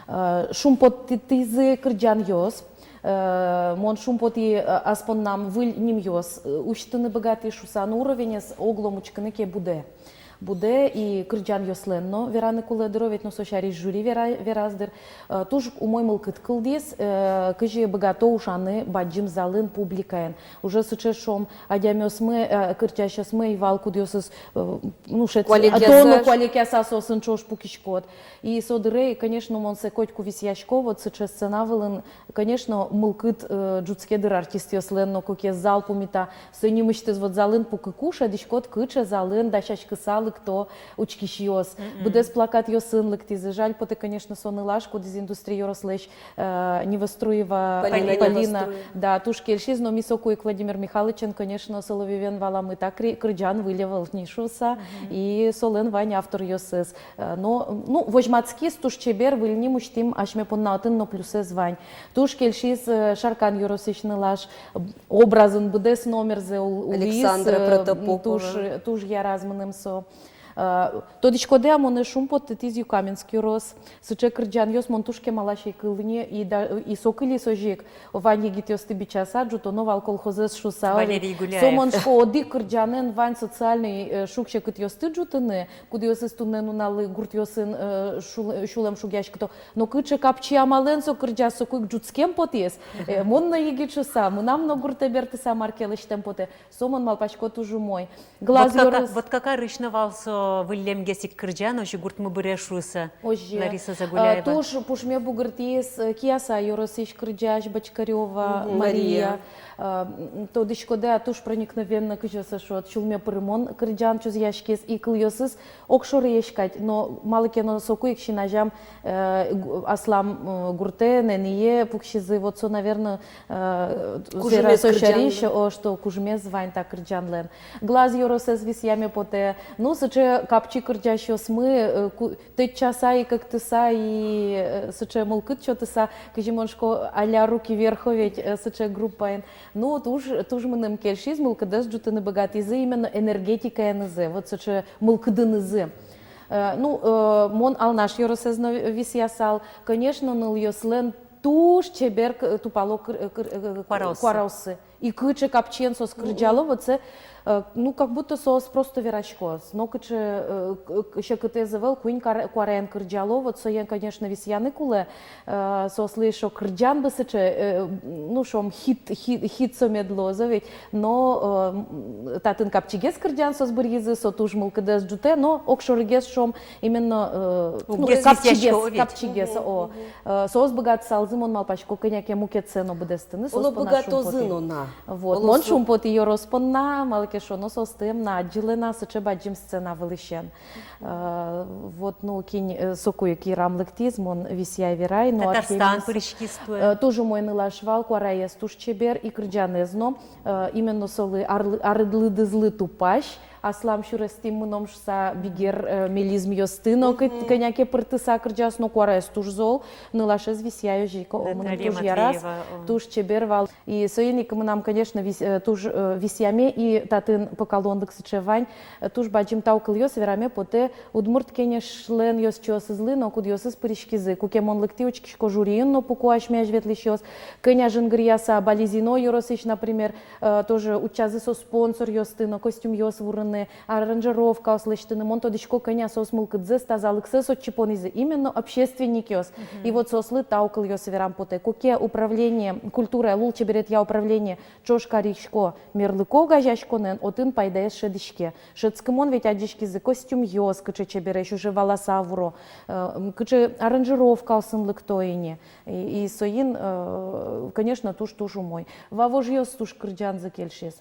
Э, шумпоттӥзы кырӟанъёс, э, мон шумпотӥ, э, ас поннам выль нимъёс, э, усьтыны быгатӥ шуса, но уровенез оглом учкыны ке будэ. Будэ и кырӟанъёслэн но вераны кулэ дыр, о ведь, но со сярысь жюри вера-, вераз дыр. Э, туж умой мылкыд кылдӥз, э, кызьы быгато ужаны бадӟым залын, публикаен. Уже сыӵе, шуом, адямиосмы, э, кырӟасьёсмы ӧй вал, кудъёсыз, э, ну, шуом, куалекъяса, тон но куалекъяса соосын ӵош пукиськод. И со дыре, конечно, мон сое котьку висъясько, вот сыӵе сцена вылын, конечно, мылкыд, э, ӝутске дыр артистъёслэн но, куке зал пумита, со нимысьтыз вот залын пукыку шӧдӥськод, кыӵе залын дасяськысал лыкто учкисьёс. Быдэс плакатъёсын лыктӥзы. Жаль потэ, конечно, со нылаш, кудӥз Индустрия ёрослэсь, э, Невоструева Полина. Полина. Невоструева. Да, туж кельшиз, но ми соку ик Владимир Михайловичен, конечно, Соловьёвен валамы, та кыр-, кырӟан выль ӧвӧл ни шуыса, и солэн вань авторъёсыз. Э, но, ну, возьматскиз туж чебер, выль ним усьтӥм асьме понна, отын но плюсэз вань. Туж кельшиз, э, Шаркан ёросысь нылаш, образын быдэс номерзэ ул-, улӥз, Александра, э, Протопопова. Туж, туж яраз мыным со. Э, тодӥськоды-а, монэ шумпоттӥз Юкаменск ёрос. Сыӵе кырӟанъёс мон туж кемалась ӧй кылы ни, и да, и со кылиз озьы ик. Вань егитъёсты бичаса ӝутоно вал колхозэз шуыса. Валерий Гуляев. Со, мон шуисько, одӥг кырӟанэн вань социальной, э, шуг-секытъёсты ӝутыны, кудъёсыз туннэ нуналлы гуртъёсын, э, шул-, сюлэм шугъяськыто. Но кыӵе капчи амалэн со кырӟаз, соку ик ӝутскем потӥз. Э, мон но егит шуыса, мынам но гуртэ бертыса мар ке лэсьтэм потэ. Со, мон малпасько, туж умой. Глаз ёрос. Вот кака-, вот кака рысь но вал со выллемгес ик кырӟан, озьы гуртмы быре шуыса. Озьы. Лариса Загуляева. Э, туж пушме бугыртӥз, э, Кияса ёросысь кырӟась Бочкарёва Мария. Мария. Э, м, тодӥськоды-а, туж проникновенно, кызьы со шуод, сюлме пырымон кырӟан чузъяськиз, и кылъёсыз огшоры есь кадь, но малы ке но соку ик син азям, э, гу-, аслам, э, гуртэ, нэнӥе пуксизы, вот со, наверно, э, кужымез со кырӟанлэн. Сярысь, о, что кужымез вань та кырӟанлэн. Глаз ёросэз висъяме потэ. Ну, сыӵе капчи кырӟасьёсмы, э, ку-, тэтчаса и кӧктыса, и, э, сыӵе мылкыд сётыса, кызьы мон шуисько, а-ля «Руки вверх» ведь, э, сыӵе группаен. Ну, туж, туж мыным кельшиз, мылкыдэз ӝутыны быгатӥзы именно энергетикаенызы, вот сыӵе мылкыдынызы. Э, ну, э, мон Алнаш ёросэз но висъясал, конечно, нылъёслэн туж чебер к-, тупало кыр-, кыр-, э, куараоссы. Куараоссы. И кыӵе капчиен соос кырӟало, вот сэ, э, ну, как будто соос просто верасько. Нокыӵе, э, к-, к-, секытэз ӧвӧл, куинь кар-, куараен кырӟало, вот соен, конечно, висъяны кулэ, э, соослы эшшо кырӟан бы сыӵе, э, ну, шуом, хит, хит, хит со мед луоз, ведь. Но, э, м, татын капчигес кырӟан соос быръизы, со туж мылкыдэз ӝутэ, но огшорыгес, шуом, именно, э, ну, капчигес, капчигес, о. Э, соос быгатысалзы, мон малпасько, кӧня ке мукетсэ но быдэстыны, соос понна шумпотӥ. Оло, быгатозы но на. Вот. Оло, мон шумпотӥ ёрос понна, малы ке шуоно, соосты эмно адӟылэ на сыӵе бадӟым сцена вылысен. Э, вот, ну, кин, э, соку ик йырам лыктӥз, мон висъяй, верай, но Татарстан пыриськиз туэ. Э, туж умой нылаш вал, куараез туж чебер, и кырӟанэз но, э, именно солы арлы-, арыдлыдызлы тупась, аслам сюрестӥ мыном шуыса, бигер, э, мелизмъёсты но кы-, кӧня ке пыртыса кырӟаз, но куараез туж зол, нылашез висъяй озьы ик, о, мыным туж яраз, Наталья Матвеева, о, туж чебер вал. И соин ик мынам, конечно, вис-, э, туж, э, висъяме, и татын пӧкалонлык сыӵе вань, э, туж бадӟым тау кылъёс вераме потэ Удмурт Кенешлэн ёзчиосызлы но, кудъёсыз пыриськизы. Куке мон лыктӥ, учкисько, жюриын но пуко асьме азьветлӥсьёс. Кӧня жингыръяса Балезино ёросысь, например, э, тоже утчазы соос спонсоръёсты но, костюмъёс вурыны, аранжировкаос лэсьтыны. Мон тодӥсько, кӧня соос мылкыдзэс, тазалыксэс отчы понӥзы, именно общественникъёс. И вот соослы тау кылъёс верам потэ. Куке управление культурая, лулчеберетъя управление ӵош карисько мерлыко огазеяськонэн, отын пайдаез шӧдӥське. Шӧдскымон ведь адӟиськизы, костюмъёс кыӵе чебересь, уже валаса вуро, э, м, кыӵе аранжировкаосын лыкто ини. И, и соин, э, конечно, туж-туж умой. Вавожъёс туж кырӟанзы кельшиз.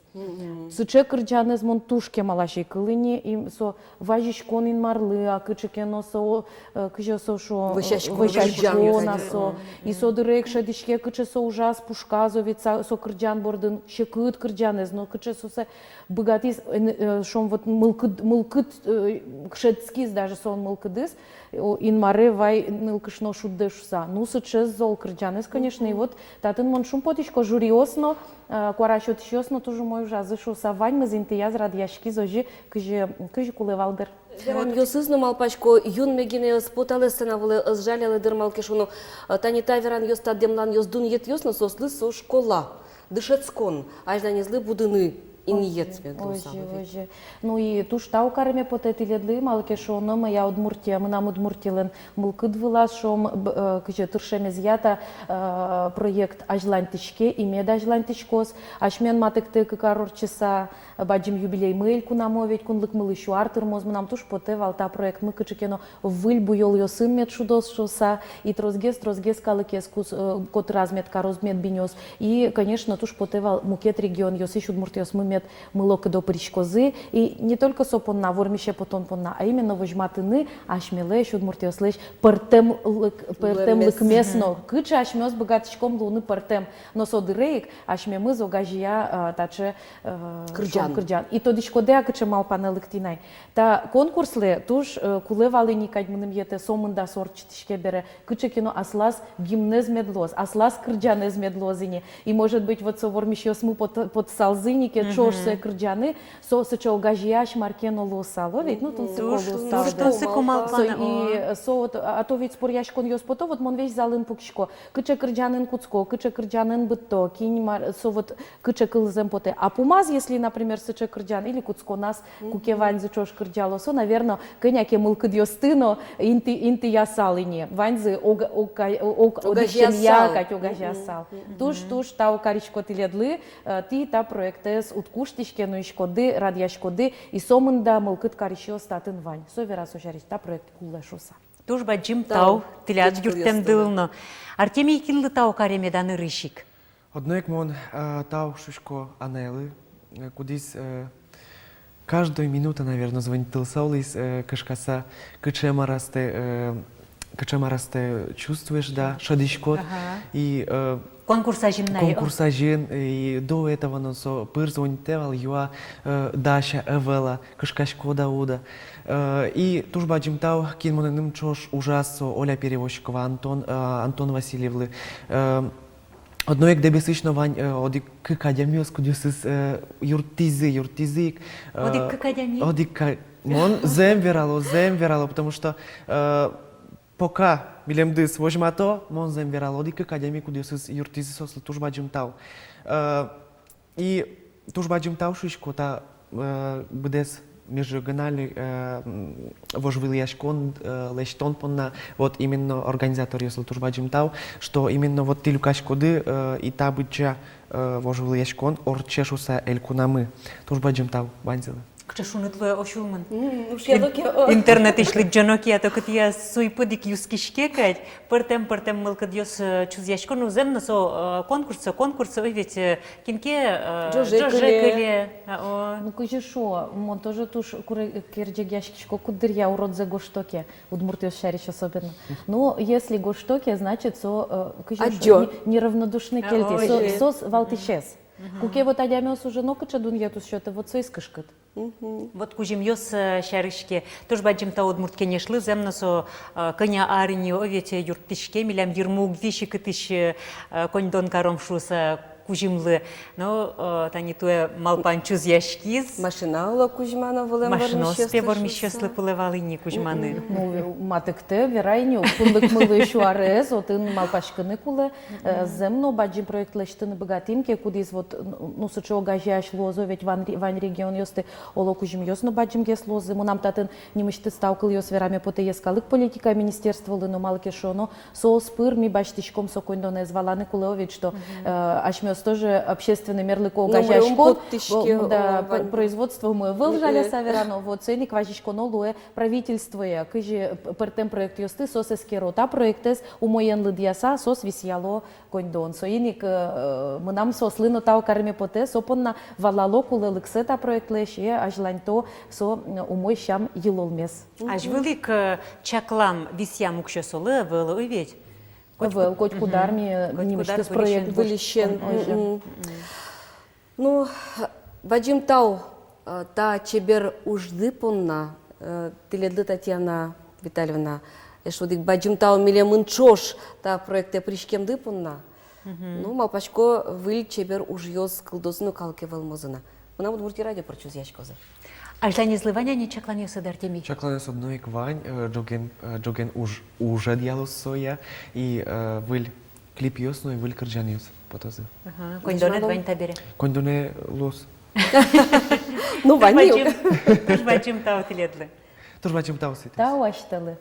Сыӵе кырӟанэз мон туж кемалась ӧй кылы ни, и со вазиськон Инмарлы-а, кыӵе ке но со, э, кызьы со шуо, э, вӧсяськон, вӧсяськон-а со. И со дыре ик шӧдӥське, кыӵе со ужаз, пушказ, о, ведь со, со кырӟан бордын, секыт кырӟанэз, но кыӵе со сэ быгатӥз, э, н-, э, шуом, вот мылкыд, мылкыд, э, шӧдскиз даже солэн мылкыдыз, о, Инмаре вай нылкышно шудэ шуыса. Ну, сыӵе зол кырӟанэз, конечно, и вот татын мон шумпотӥсько, жюриос но, э, куара сётӥсьёс но туж умой ужазы шуыса, ваньмыз интыяз радъяськиз озьы, кызьы, кызьы кулэ вал дыр. Верамъёсыз но, малпасько, юнме гинэ ӧз поталэ сцена вылэ, ӧз жалялэ дыр, малы ке шуоно, э, тани та веранъёс, та дэмланъёс, дунъетъёс но соослы со школа, дышетскон, азьланезлы будыны инъет мед луысал. Озьы, озьы. Ну и туж тау кареме потэ тӥледлы, малы ке шуоно, мыйя Удмуртия, мынам Удмуртилэн мылкыд вылаз, шуом, б-, э, кызьы тыршемезъя та, э, проект азьланьтӥське, и мед азьланьтӥськоз. Асьмен матэктэ кык ар ортчыса, э, бадӟым юбилеймы элькунамо, ведь кунлыкмылы сю ар тырмоз, мынам туж потэ вал та проектмы кыӵе ке но выль буёлъёсын мед шудоз шуыса, и тросгес, тросгес калыкез кус-, э, котыраз мед кароз, мед бинёз. И, конечно, туж потэ вал мукет регионъёсысь удмуртъёсмы мылокыдо пыриськозы, и не только со понна, вормисе потон понна, а именно возьматыны асьмелэсь, удмуртъёслэсь пӧртэмлык-, пӧртэмлыкмес но, кыӵе асьмеос быгатӥськом луыны пӧртэм, но со дыре ик асьмемыз огазея, а, таӵе, э, кырӟан. Кырӟан. И тодӥськоды-а, кыӵе малпанэ лыктӥ на ай? Та конкурслы туж, э, кулэ вал ини кадь мыным йӧтэ, сомында со ортчытӥське бере, кыӵе ке но аслаз гимнэз мед луоз, аслаз кырӟанэз мед луоз ини. И, может быть, вот со вормисьёсмы пот-, потысалзы ини ке ӵош сое кырӟаны, со сыӵе огазеясь мар ке но луысал, о ведь, ну, тунсыко луысал. Туж тунсыко малпан. Со и, э, со вот, а, а то ведь споръяськонъёс пото, вот мон весь залын пукисько, кыӵе кырӟанэн кутско, кыӵе кырӟанэн быдто, кин мар, со вот кыӵе кылзэм потэ. А пумаз, если, например, сыӵе кырӟан, или кутсконаз, куке ваньзы ӵош кырӟало, со, наверно, кӧня ке мылкыдъёсты но инты-, интыясал ини. Ваньзы ог-, ог-, ог-, огазеясал. Огазеясал. Туж, туж тау карисько тӥледлы, э, тӥ та проектэз уд куштӥське, нуиськоды, радъяськоды, и сомында мылкыд карисьёс татын вань. Со вера со сярысь, та проект кулэ шуыса. Туж бадӟым тау тӥляд юрттэмды вылын но. Артемий, кинлы тау кареме-а нырысь ик? Одно ик мон, э, тау шуисько анайлы, э, кудӥз, э, каждую минуту, наверно, звонитылыса улӥз, э, кышкаса, кыӵе мар астэ, э, кыӵе мар астэ чувствуешь, да, шӧдӥськод. Ага. И, э, конкурс азьын на, конкурс азьын, и до этого но со пыр звонитэ вал, юа, э, Даша, ӧвӧл-а, кышкаськод-а, уд-а. Э, и туж бадӟым тау, кин монэным ӵош ужаз, со Оля Перевозчикова, Антон, э, Антон Васильевлы. Э, Одно ик Дэбесысь но вань, э, одӥг-кык адямиос, кудъёсыз, э, юрттӥзы, юрттӥзы ик, э, одӥг-кык адями? Одӥг-кык. Мон зэм верало, зэм верало, потому что, э, пока милемдыз возьмато, мон зэм верало, одӥг-кык адями, кудъёсыз юрттӥзы, соослы туж бадӟым тау. Э, и туж бадӟым тау шуисько та, э, быдэс межрегиональный, э, м, вожвылъяськон, э, лэсьтон понна, вот именно организаторъёслы туж бадӟым тау, что именно вот тӥ люкаськоды, э, и та быдӟа, э, вожвылъяськон ортче шуыса элькунамы. Туж бадӟым тау ваньзылы. Кыӵе шуныт луэ, о, сюлмын. М, ушъяло ке, о. Интернетысь лыдӟоно ке, а то кытӥяз суй-пыд ик юскиське кадь, пӧртэм-пӧртэм мылкыдъёс, э, чузъясько, ну, зэм но со, э, конкурс, со конкурс, ой, ведь, э, Кин ке, э, ӝоже, ӝоже кыле. Кыле. А, о. Ну, кызьы шуо, мон тоже туж куре-, керӟегъяськисько, куддыръя уродзэ гожто ке, удмуртъёс сярысь особенно. Ну, если гожто ке, значит, со, э, кызьы шуо, адӟо. Не-, неравнодушный кельтӥ. А, о, со, э. Соос валтӥсез. Мгм. Куке вот адямиос уже нокыӵе дунъет уз сётэ, вот соиз кышкыт. Мгм. Вот кузьымъёс, э, сярысь ке, туж бадӟым тау Удмурт Кенешлы, зэм но со, э, кӧня ар ини, о, ведь, э, юрттӥське, милям йырмы уг висьы, кытысь, э, коньдон каром шуыса кузьымлы. Но, э, тани туэ малпан чузъяськиз. Машина, оло, кузьмано вылэм. Машинаос вормисьёслы, пе, вормисьёслы шуыса. Кулэ вал ини кузьманы. Мгм. Ну, матыктэ, верай ини, кунлыкмылы сю арес, отын малпаськыны кулэ. Э, зэм но бадӟым проект лэсьтыны быгатӥм ке, кудӥз вот, ну, ну, сыӵе огазеясь луоз, о, ведь вань ре-, вань регионъёсты, оло, кузьымъёс но бадӟымгес луозы. Мынам татын нимысьтыз тау кылъёс вераме потэ Йӧскалык политика министерстволы но, малы ке шуоно, соос пыр ми басьтӥськом со коньдонэз. Валаны кулэ, о, ведь, что, э, асьмеос тоже общественной мерлыко огазеяськод, о, да, п-, производствомы ӧвӧл, жаляса верано, вот, соин ик вазиськоно луэ правительствое, кызьы п-, пӧртэм проектъёсты соос эскеро. Та проектэз умоен лыдъяса, соос висъяло коньдон. Соин ик, э, мынам соослы но тау кареме потэ, со понна валало кулэлыксэ та проектлэсь, э, азьланьто со, м, умой сям-йылолмес. Азьвыл ик, э, чаклам, висъям уксё солы ӧвӧл, ой, ведь? Ӧвӧл, коть куд ар ми, э, коть куд ар нимысьтыз проект выльысен. Выльысен. Мгм. Ну, бадӟым тау, э, та чебер ужды понна, э, тӥледлы, Татьяна Витальевна, эшшо одӥг бадӟым тау милемын ӵош та проектэ пыриськемды понна. Мгм. Ну, малпасько, выль чебер ужъёс кылдозы но калыке вӧлмозы на. Мынам Удмуртия радио пыр чузъяськозы. Азьланезлы вань-а ни чакланъёсыд, Артемий? Чакланъёс одно ик вань, э, ӝоген, э, ӝоген уж, ужед ялосоя, и, э, выль клипъёс но, и выль кырӟанъёс потозы. Ага, коньдонэд вань табере? Коньдонэ луоз. Ну, вань. Туж бадӟым, туж бадӟым тау тӥледлы. Туж бадӟым тау, Светлана. Тау асьтэлы.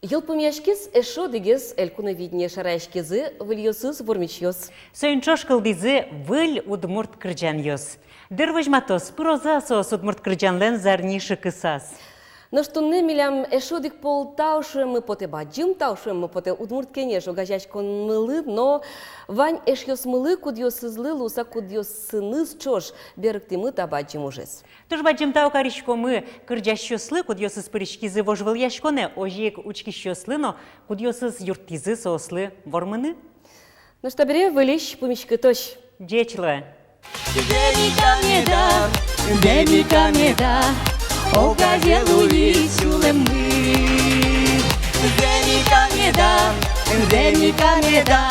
Йылпумъяськиз эшшо одӥгез «Элькуновидение», шараяськизы выльёсыз вормисьёс. Соин ӵош кылдӥзы выль удмурт кырӟанъёс. Дыр возьматоз, пырозы-а соос удмурт кырӟанлэн зарни шыкысаз. Нош туннэ милям эшшо одӥг пол тау шуэммы потэ, бадӟым тау шуэммы потэ «Удмурт кенеш» огазеяськонмылы но вань эшъёсмылы, кудъёсызлы луыса, кудъёсыныз ӵош берыктӥмы та бадӟым ужез. Туж бадӟым тау кариськомы кырӟасьёслы, кудъёсыз пыриськизы вожвылъяськонэ, озьы ик учкисьёслы но, кудъёсыз юрттӥзы соослы вормыны. Нош табере выльысь пумиськытозь. Ӟеч луэ. Зэм ик меда, зэм ик меда, огазе луиз сюлэммы. Зэм ик меда, зэм ик меда,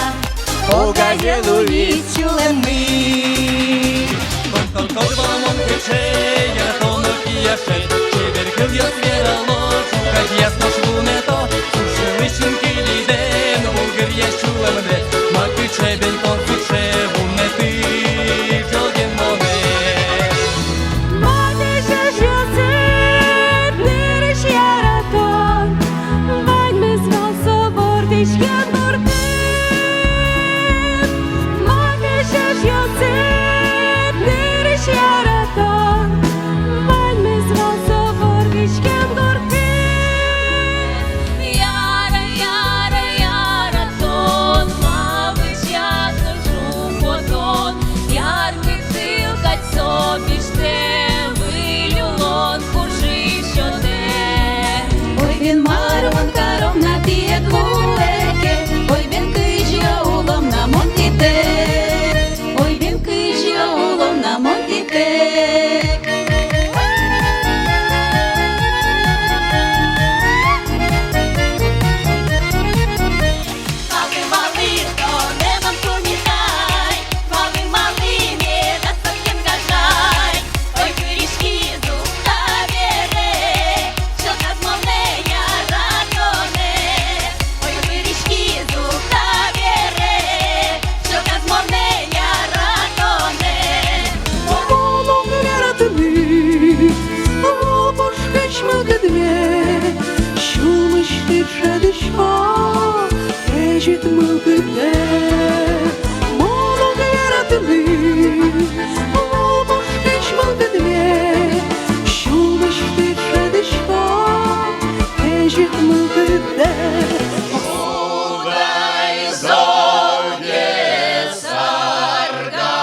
огазе луиз сюлэммы. Тон, тон, тон, валамон, кыӵе яратоно кияшед, чебер кылъёс верало, шуккадъяз нош вунэто, сюлмысен кылидэн, бугыръя сюлэмдэ, ма кыӵе бен тон сыӵе вунэтӥ ӝоген монэ. Матысь эшъёсыд нырысь яратон, ваньмыз вал со вордӥськем гуртын. Матысь эшъёсыд нырысь яратон, ваньмыз вал со вордӥськем гуртын. Яра, яра, яратон, ма вӧсяськыны шумпотон, яркыт сыл кадь со пиштэ, выль улон куржы сётэ. Ой, бен, мар мон каром на тӥледлы ке, ой, бен, кызьы улом на мон тӥтэк, ой, бен, кызьы улом на мон тӥтэк. Малы, малы тонэ мон пумитай, малы, малы меда сокем гажай. Ой, пыриськиз уг табере сьӧказ монэ яратонэ. Ой, пыриськиз уг табере сьӧказ монэ яратонэ. Мон уг яратыны, о, пушкысь мылкыдме, сюлмысьтыд шӧдӥсько кезьыт мылкыдтэ. Мон уг яратыны, о, пушкысь мылкыдме, сюлмысьтыд шӧдӥсько кезьыт мылкыдтэ. Удай золгес арганчи.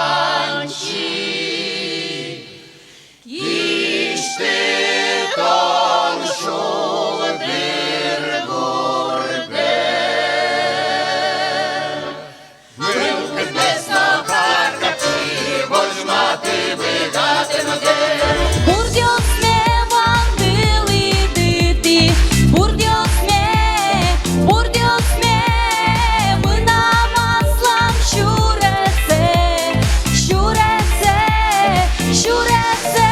Кисьтӥ тон шулдыр гур пыр. Мылкыдмес но кар капчи возьматыны быгатэмдэ. Бурдъёсме вандылӥды тӥ, бурдъёсме, бурдъёсме, мынам аслам сюресэ, сюресэ, сюресэ.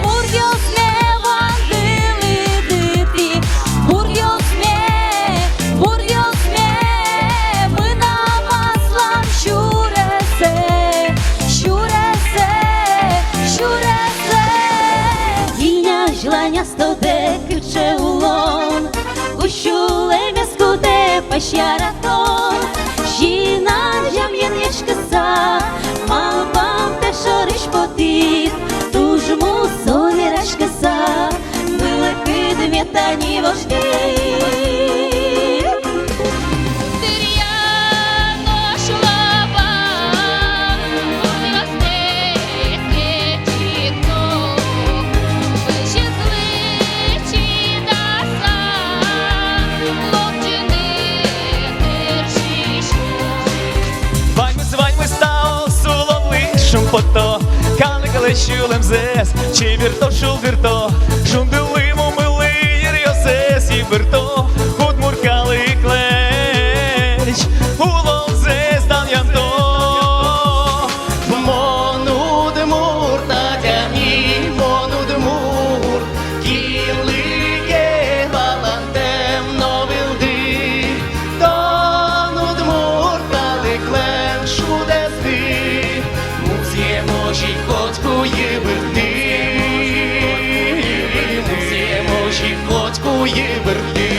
Бурдъёсме вандылӥды тӥ, бурдъёсме, бурдъёсме, мынам аслам сюресэ, сюресэ, сюресэ. Инь азьланяз тодэ, кыӵе улон, кузь сюлэмез кутэ пӧсь яратон. Син азям янъяськыса, малпамтэ шорысь потӥд, туж мусо вераськыса, мылкыдме тани вошкид. Дыръя нош лапа бурдъёстэ кечик но, пызьызлы чидаса, лобӟыны тыршисько. Ваньмыз, ваньмыз таос улонлы шумпотто, калыклэсь сюлэмзэс чеберто, шулдырто, шунды лымы мылы йыръёссэс йыбырто, удмурт калыклэсь улонзэс данъянто. Мон удмурт адями, мон удмурт, кинлы ке валантэм но вылды. Тон удмурт калыклэн шудэ. Музъем озьы котьку йыбыртты, музъем озьы котьку йыбыртты.